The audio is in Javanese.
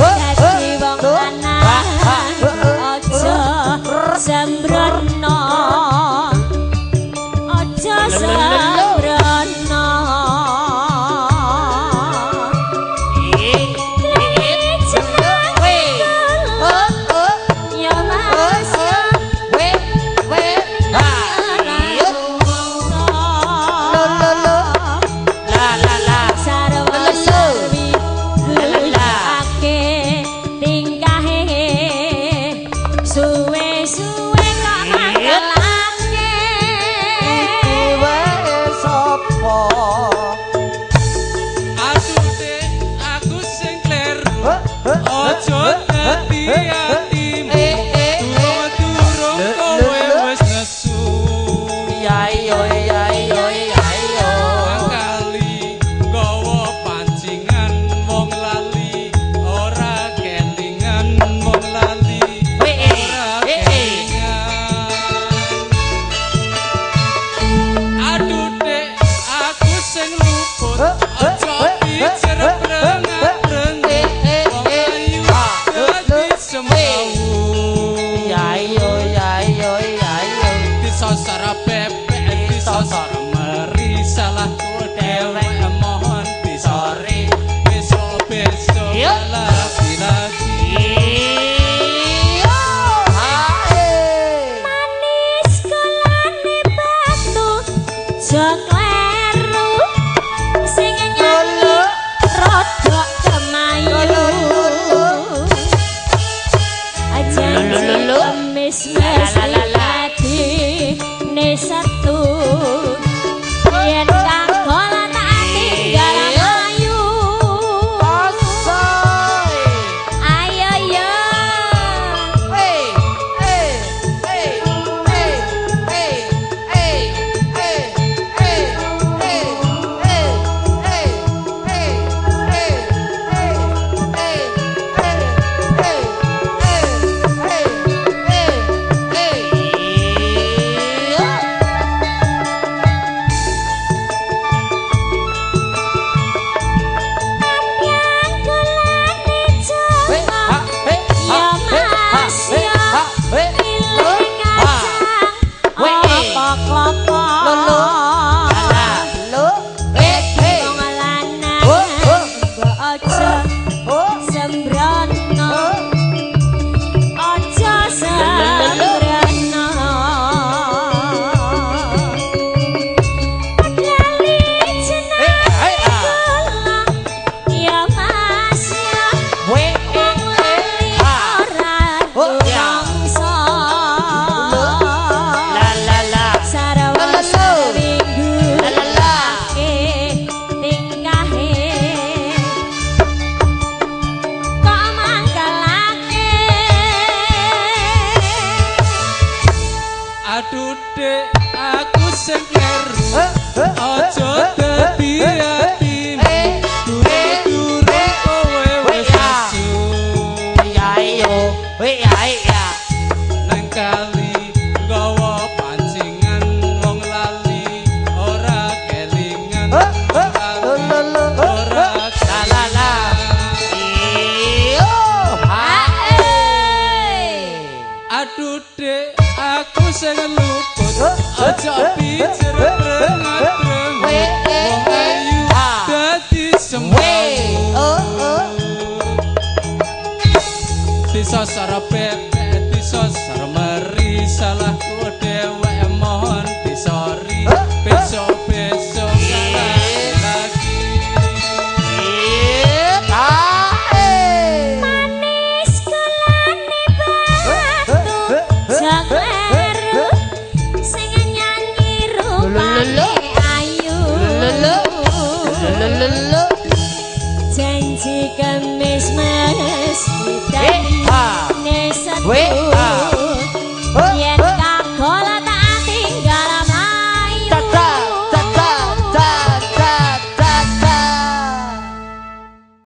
Dadi wong lanang aja sembrono, aja sembrono. Ya Mas ya, sarwa sarwi guyake tingkahe, suwe-suwe kok mangkelake. Aduh Dek, aku sing kleru. Aja dadi atimu. Durung-durung kowe wis nesu. Nang kali nggawa pancingan wong lali, ora kelingan wong lali, ora kelingan. Aduh Dek, aku sing luput. Aja pijer prengat-prengut. Wong ayu dadi semrawut. Disosor bebek, disosor meri, salahku dhewek mohon disori. Besok-besok lagi-lagi. Manis kulane batu jokleru, sing nyanyi rodok kemayu. Janji kemis mesti dadi setu, yen kagolan tak tinggal ayu. Ayo yo. Yang kulane jongkok, ya Mas ya, pilih kacang apa klopo. Wong lanang mbok aja sembrono, aja sembrono. Lali jenenge kula, ya Mas ya, wong lali ora rumangsa. Sarwa sarwi guyake tingkahe, kok mangkelake. Aduh Dek, aku sing kleru. Aja dadi atimu. Durung-durung kowe wis nesu. Nang kali nggawa pancingan wong lali, ora kelingan. Ora kelingan. Aduh Dek, aku sing luput. Aja pijer prengat-prengut. Wong ayu dadi semrawut. Disosor bebek, disosor meri, salahku dhewek mohon disori. Besok-besok lagi. Manis kulane batu jokleru, sing nyanyi rupane ayu. Janji kemis mesti dadi setu.